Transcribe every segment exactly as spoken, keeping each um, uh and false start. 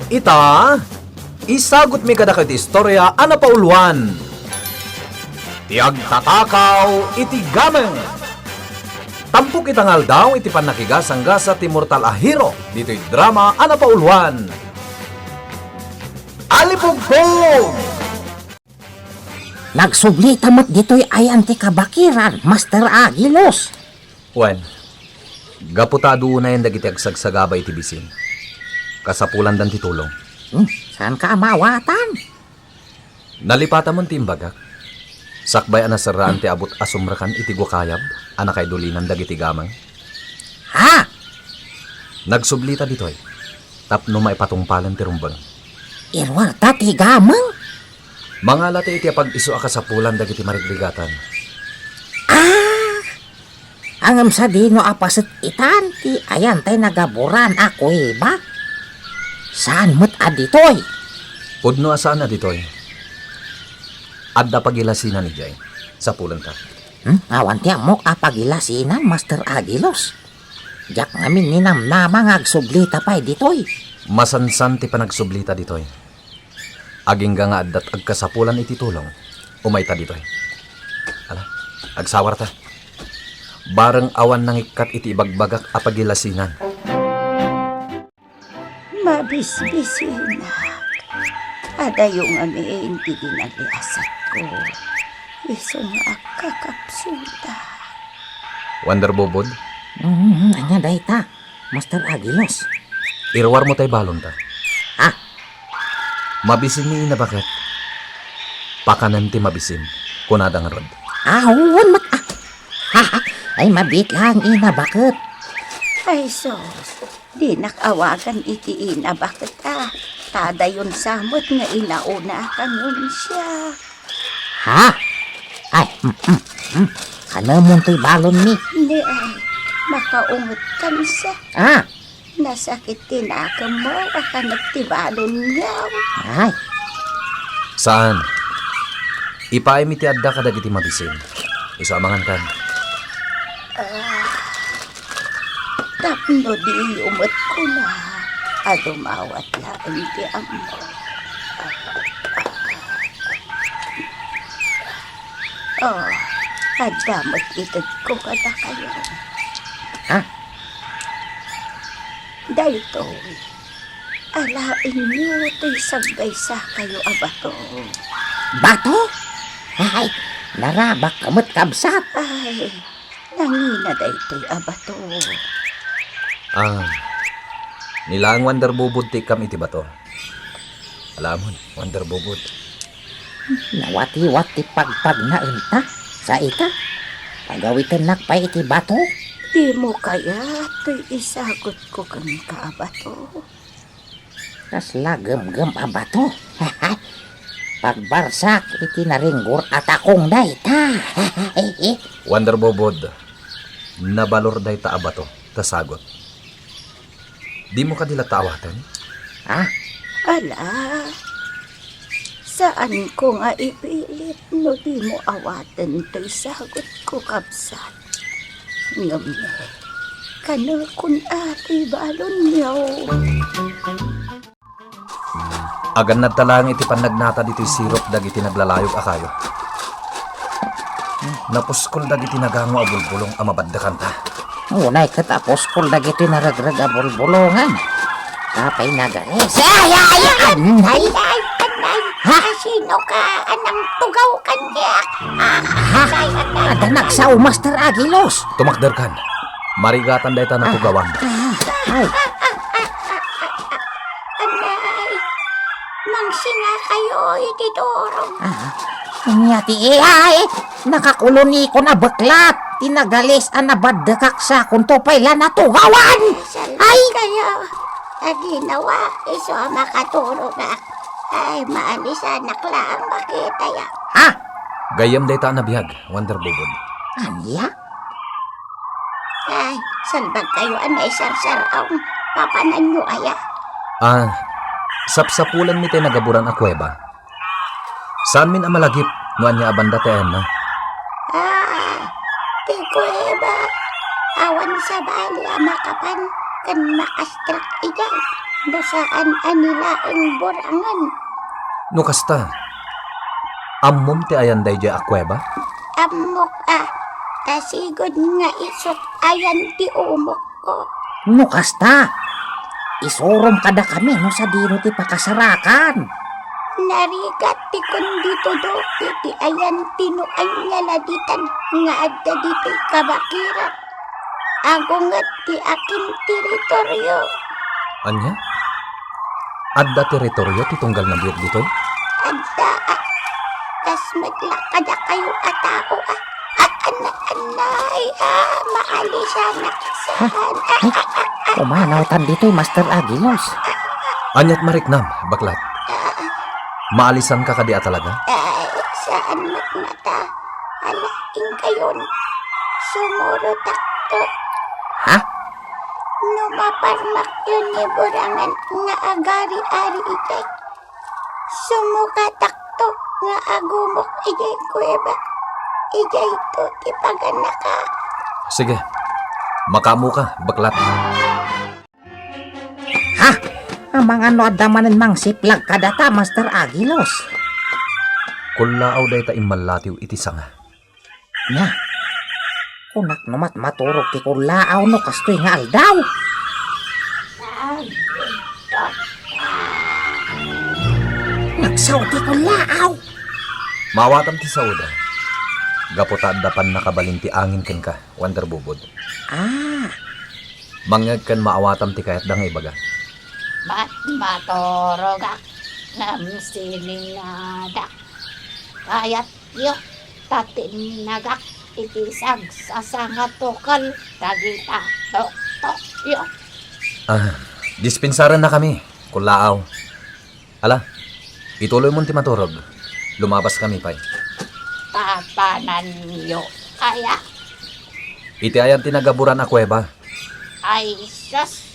Ita, isagutmi kadakayo ti istorya a napauluan, ti agtatakaw iti gameng. Tampok ita nga aldaw iti pannakigasanggasat ti mortal a hero ditoy drama a napauluan, Alipugpog! Nagsublita met ditoy ayan ti kabakiran, Master Agilos. Wen, gapu ta adu unayen dagiti agsagsagaba iti bisin, kasapulandan ti tulong. Hmm, saanka a maawatan? Nalipatamon ti imbagak. Sakbay a naserraan ti abut a sumrekan iti gukayab a nakaidulinan dagiti gameng. Ha? Nagsublita ditoy tapno maipatungpalen ti rumbeng. Iruarta ti gameng? Mangalata iti apag-isu a kasapulan dagiti marigrigatan. Ah! Ngem sadino a paset itan ti ayan tay nagaburan a kueba? Saan met a ditoy? Pudno a saan a ditoy. Adda pagilasinan idiay. Sapulenta. Hmm? Awan ti ammok a pagilasinan, Master Agilos. Diak ngamin ninamnama nga agsublita pay ditoy. Masansan ti panagsublita ditoy. Agingga nga addat agkasapulan iti tulong, umayta ditoy. Ala, agsawarta. Bareng awan nangikkat iti ibagbagak a pagilasinan. Mabisbisinak. Adayo ngamin ti dinaliasatko. Isu nga agkakapsutak. Wonder Bubod? Mm, ania dayta, Master Agilos? Iruarmo tay balonta. Ah. Mabisin ni Ina Baket. Pakanem ti mabisin, kunada ngarud. Ah, wen met, ah. Ay, mabiit laeng, Ina Baket. Ay, sus. Dinak awagan iti Ina Baket, ah. Ta dayon sa met nga inauna a kanunsia. Ha? Ay, mm, mm, mm. Kanemon toy balonmi. Ni ay, makaunget kansa. Ah. Nasakit ti nakemmo a kanek ti balonyo. Ay. Saan? Ipaaymi ti adda kadagiti mabisin. Isu a mangankan. Ah, tapno diyo met kuna a dumawat laeng ti ammo. Oh, adda met itedko kadakayo. Ha? Daytoy, alaenyo toy saggaysakayo a bato. Bato? Ay, narabak ka met, kabsat. Ay, nangina daytoy a bato. Ah, ni laeng Wonder Bubod ti ikkam iti bato. Alamon, Wonder Bubod. Nawatiwat ti pagpagnaenta, sa ita, pagawitennak pay iti bato. Dimo kayat toy isagutko kenka a bato? Kasla gemgem a bato. Pagbarsak iti naringgor a takong dayta. Wonder Bubod, nabalor dayta a bato, ta sagut. Dimo kadi latta awaten? Ah? Ala, saanko nga ipilit no dimo awaten toy sagutko, kabsat. Ngem, kanekon a ti balonyo. Agannadta laeng iti pannagnata ditoy sirop dagiti naglalayog a kayo. Napuskol dagiti nagango a bulbulong a mabaddekanta. Unay ket a puskol dagiti naregreg a bulbulongan. Apay nagares? Ay, ay, ay, anay! Anay, anay! Ha? Asino ka? Anang tugaw kaniak? Ah, ha? Anay, anay! Adda nagsao, Master Agilos! Tumakderkan. Marigatan dayta natugawan. Ah, ay. Anay, mangsinga kayo iti turong. Ah, ania ti, ay, nakakulon ikon a beklat ti nagalis a nabaddekak sakonto pay la natugawan. Ay! Kayo, aginawa, isu a makaturogak. Ay, maalisanak laeng makitaya. Ha? Gayyem dayta a nabiag, Wonder Bubod. Ania? Ay, salbag kayo a naisarsar-aw. Papananyo aya? Ah, sapsapulanmi tay nagaburan a kuweba. Saanmin a malagip no ania a banda ti ayanna. Ah, ti kuweba. Awan sabali a makapan ken makastrak idiay. no saan a ni laeng burangen. No kasta, ammom ti ayan daydiay a kuweba? Ammok a, ta sigud nga isut ayan ti umokko. No kasta, isurom kadakami no sadino ti pakasarakan. Narigat ti konditodo iti ayan ti no ania la ditan nga adda ditoy kabakiran. Agunget ti akin teritorio. Ania? Adda teritorio ti tunggal nabiit ditoy? Adda, a. Kas met la kadakayo a tao, a. A, anay, anay, a, maalisanak saan. A, Ay, a, a, a. Pumanawtan ditoy, Master Aguilos. Aniat mariknam, baklat? A, a. Maalisanka kadi a talaga? Ay, saan met ngata. Ala, inkayon. Sumurotakto. Ha? No maparmakyo ni burangan nga agari-ari idiay, sumukatakto nga agumok idiay kuweba. Idiayto ti paganaka. Sige. Makaammoka, baklat. Ha? Amangan no adda manen mangsiplag kadata, Master Aguilos? Kullaaw dayta immallatiw iti sanga. Nia, kunak no met maturog ti kullaaw no kastoy nga aldaw. Nagsao ti kullaaw. Maawatam ti saoda. Gapu ta adda pannakabalin ti angin kenka, Wonder Bubod. Ah. Mangngeg ken maawatam ti kayatda nga ibaga. Mat-, maturogak ngem siningadak. Kayatyo ta tinnagak iti sagsasangatukel dagita tuktukyo. Ah, dispensarennakami, kullaaw. Ala, ituloymon ti maturog. Lumabaskami pay. Papananyo aya? Iti ayan ti nagaburan a kuweba. Ay, sus!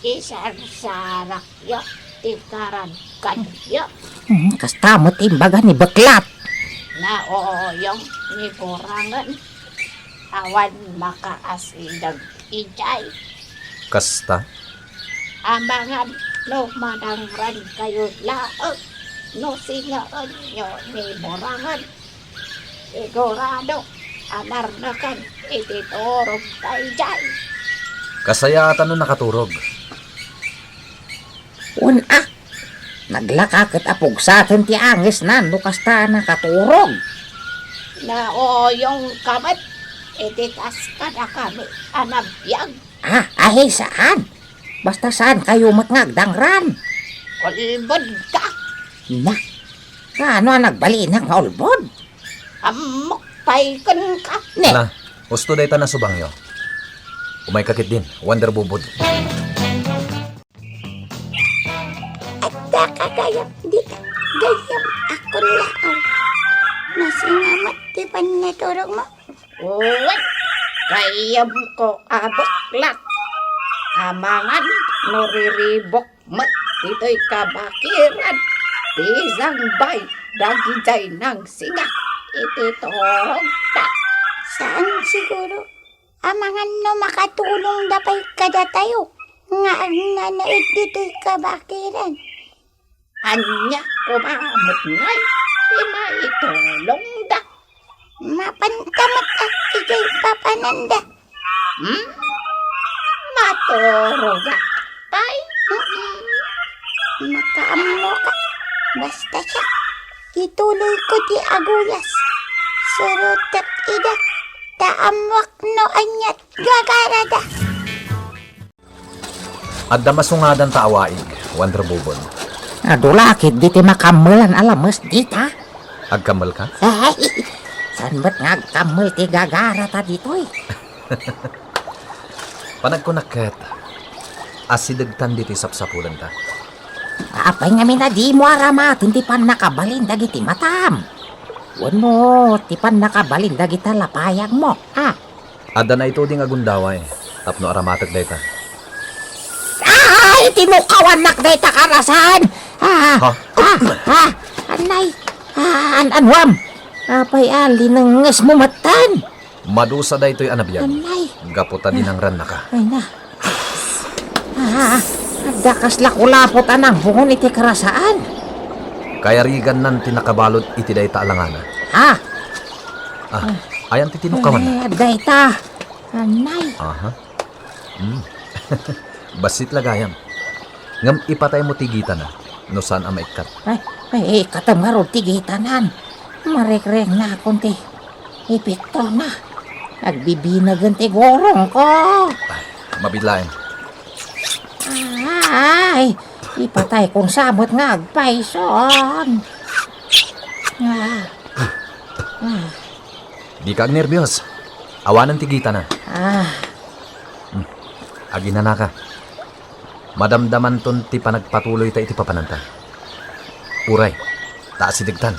Isarsarakyo ti karankanyo. Hmm, kasta met imbaga ni Beklat. Nauyong ni burangen. Awan makaasideg idiay. Kasta? Amangan no manangrankayo laeng no singaenyo ni burangen. Sigurado a narnakan iti turog daydiay. Kasayaatan no nakaturog. Wen a, naglaka ket a pugsaten ti angesna no kasta a nakaturog. Nauyongka met iti kas kadakami a nabiag. Ah, ay, saan. Basta saankayo met nga agdangran. Ulbodka. Na, kaano a nagbalinak nga ulbod? Ammok pay kenka. Ne. Ala, husto dayta nasubangyo. Umayka ketdin, Wonder Bubod. Adda ka gayam dita, gayam a kullaaw. Nasinga met ti pannaturogmo. Wen, gayyemko a beklat. Amangan no riribok met ditoy kabakiran ti sangbay dagidiay nangsinga iti turogta. Saan siguro. Amangan no makatulongda pay kadatayo nga agnanaed ditoy kabakiran. Ania koma met ngay ti maitulongda? Mapanta met a idiay papananda. Hmm? Maturogak pay? Mm-mm. Makaammoka. Basta siak, ituloyko ti aguyas. Surotek ida, ta ammoak no aniat gagarada. Adda masungadan ta awaig, Wonder Bubon. Adu la ketdi ti makammelan a lames dita. Agkammelka? Ay, saan met nga agkammel ti gagarata ditoy? Panagkunak ket, asidegtan ditoy sapsapulenta. Apay ngamin a dimo aramaten ti pannakabalin dagiti matam? Wenno ti pannakabalin dagita lapayagmo, a? Adda naituding a gundaway tapno aramatek dayta. Ay, tinukawannak dayta karasan! Ah, Ha? ah, ah, anay, ah, an-, anuam? Apay a linengesmo metten? Madusa daytoy a nabiag. Anay. Gapu ta dinangrannaka. Ay na. Ah, ah, Dakasla kulapot a nangbungon iti karasaan. Kayarigannan ti nakabalud iti dayta a langana. Ha? Ah, ayan ti tinukkawan. Ay, dayta. Anay. Aha. Hmm. Bassit la gayam. Ngem ipataymo ti gitana, no saan a maikkat. Ay, ay, ikkatem ngarud ti gitanan. Marekrengna akon ti ipittona. Agbibinagen ti gurongko. Ay, mabiit laeng. Ay, ipataykon sa met nga agpayson. Ah. Ah. Dika agnerbios. Awanen ti gitana. Ah. Hmm. Aginanaka. Madamdamanton ti panagpatuloyta iti papananta. Uray, ta asidegtan.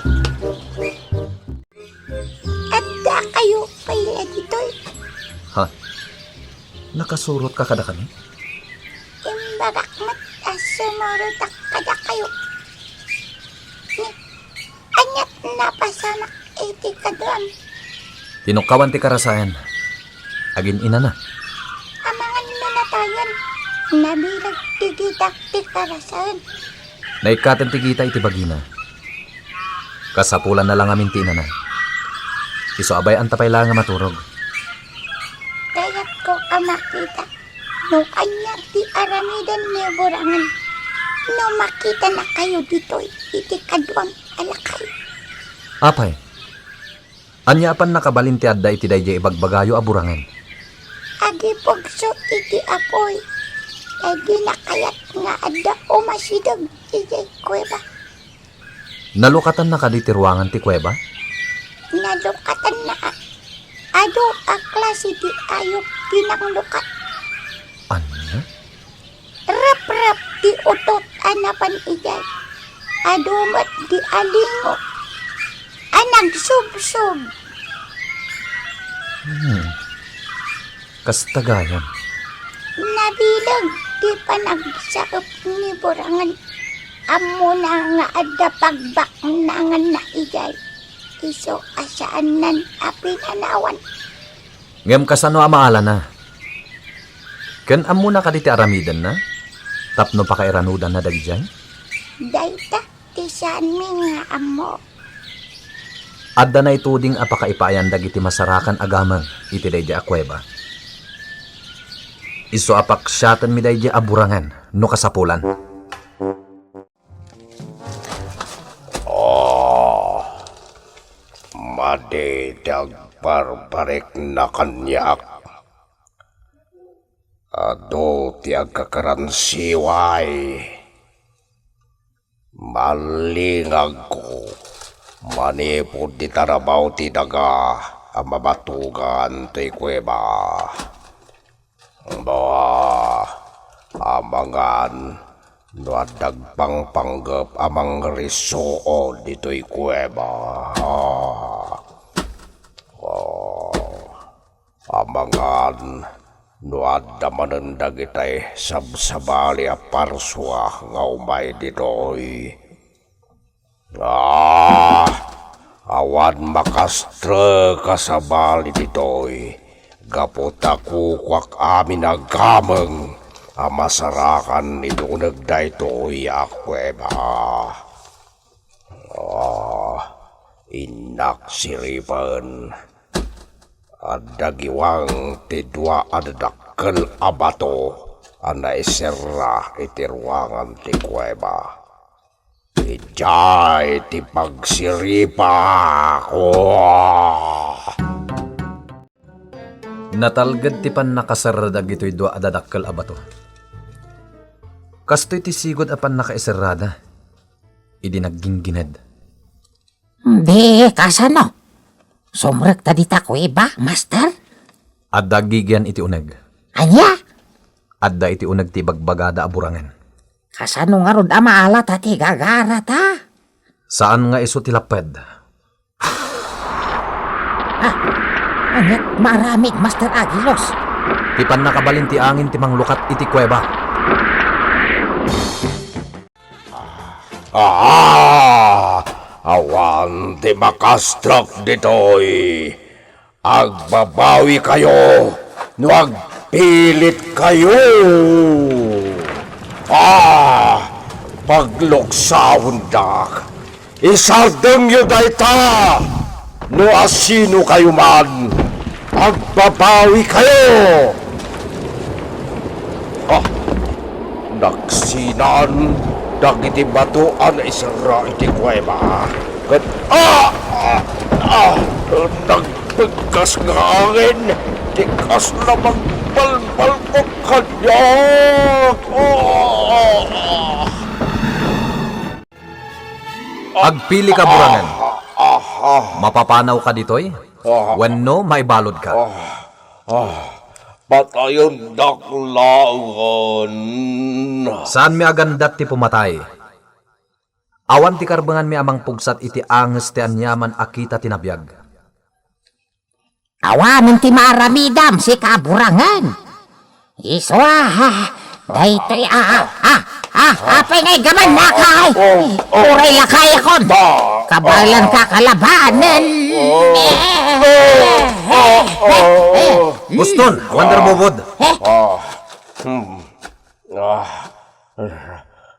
Addakayo pay la ditoy? Ha? Nakasurotka kadakami? Imbagak met a sumurotak kadakayo. Ni, aniat napasamak iti kaduam? Tinukkawan ti karasaen. Agin-inana. Amangan no natayen, nabileg ti gitak ti karasaen. Naikkaten ti gita iti bagina. Kasapulanna la ngamin ti inana. Isu a bay-anta pay laeng a maturog. Kayatko a makita no ania ti aramiden ni Burangen no makitanakayo ditoy iti kaduam a lakay. Apay, ania a pannakabalin ti adda iti daydiay ibagbagayo a Burangen? Agipugso iti apuy, ta dina kayat nga adda umasideg idiay kuweba. Nalukatanna kadi ti ruangan ti kuweba? Nalukatanna a. Adu a klase ti ayup ti nanglukat. Ania? Raprap ti utot a napan idiay. Adu met ti alingo a nagsubsob. Hmm. Kasta gayam. Nabileg ti panagsaep ni Burangen. Ammona nga adda pagbaknanganna idiay. Isu a saannan a pinanawan. Ngem kasano a maalana? Ken ammona kadi ti aramidenna tapno pakairanudanna dagijay? Dayta ti saanmi nga ammo. Adda naituding a pakaipayan dagiti masarakan a gameng iti daydiay a kuweba. Isu a paksiatenmi daydiay a Burangen no kasapulan. Ah, madi ti agbarbarikna kaniak. Adu ti agkakaransiway. Mallingagko manipud ti tarabaw ti daga a mabatugan toy kuweba. Bah, amangan no adda agpangpanggep a mangrisuo ditoy kuweba. Ah. Ah. Amangan no adda manen dagitay sabsabali a parsua nga umay ditoy. Ah, awan makastrek a sabali ditoy, gapu ta kukuak amin a gameng a masarakan iti uneg daytoy a kuweba. Ah, innak siripen. Adda giwang ti dua a dadakkel a bato a naiserra iti ruangan ti kuweba. Idiay ti pagsiripak. Oh! Natalged ti pannakaserra dagitoy dua a dadakkel a bato. Kastoy ti sigud a pannakaiserrada idi nagginggined. Di, kasano? Sumrekta dita kuweba, master? Adda agigian iti uneg. Ania? Adda iti uneg ti ibagbagada a Burangen. Kasano ngarud a maalata ti gagarata? Saan nga isu ti lapped. Ah, aniat maaramid, Master Agilos? Ti pannakabalin ti angin ti manglukat iti kuweba. Ah! Awan ti makastrek ditoy. Agbabawikayo no agpilitkayo. Ah, pagluksawendak. Isardengyo dayta! No asino kayo man, agbabawi kayo! Ah, nagsinan dagiti bato a naisera iti kuweba. Ket, ah! Ah! Ah! Nagpigkas nga angin ti kasla magbalbalkot kaniak! Ah! Agpili ka, Burangen. Mapapanaw ka ditoy? Wenno maibalud ka? Patayendak laengen. Saanmi a gandat ti pumatay. Awan ti karbenganmi a mangpugsat iti anges ti aniaman a kita ti nabiag. Awanen ti maaramidam, sika a Burangen. Isu a, daytoy a, a, a, a, apay nga igaman naka ay. Uray lakayakon. Kabaelanka kalabanen. Boston, awan darbubod. Ah,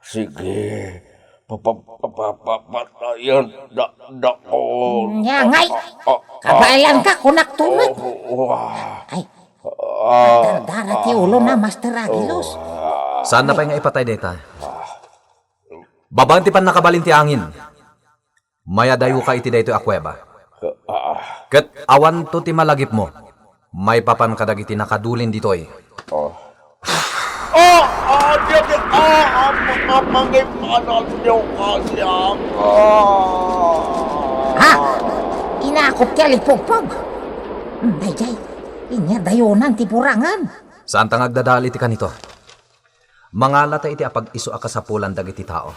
sige. Papapatayan da dakon. Nya ngay. Kabaelanka kunak tumet. Ay. Dardara ti ulo na, Master Aguilos. Saan na pay nga ipatay dayta? Babaen ti pannakabalin ti angin. Mayadayoka iti daytoy a kuweba. Ket awanto ti malagipmo. Maipapan kadagiti nakadulin ditoy. Ah, ah, di, di, ah, ah, makapangipanan niyo kaniak. Ah. Ha? Inakop ti alipugpog. Dayjay, inya dayonan ti Burangen. Saanta nga agdadael iti kanito. Mangalata iti apag-isu a kasapulan dagiti tao,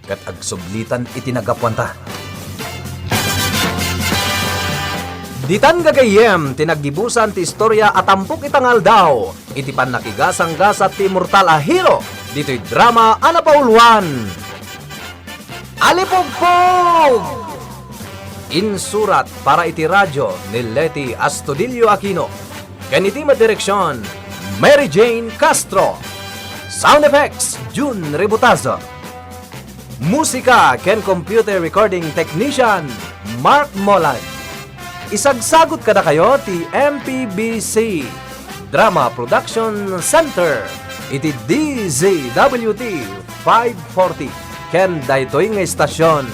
ket agsublitan iti naggapuanta. Ditan gagayyem ti naggibusan ti istorya a tampok ita nga aldaw iti pannakigasanggasat ti immortal a hero ditoy drama a napauluan. Alipugpog! Insurat para iti radyo ni Leti Astudillo Aquino, ken iti madireksion, Mary Jane Castro. Sound effects, Jun Ributazo. Musika ken computer recording technician, Mark Molan. Isagsagut kadakayo ti M P B C Drama Production Center iti D Z W T five forty ken daytoy nga istasion.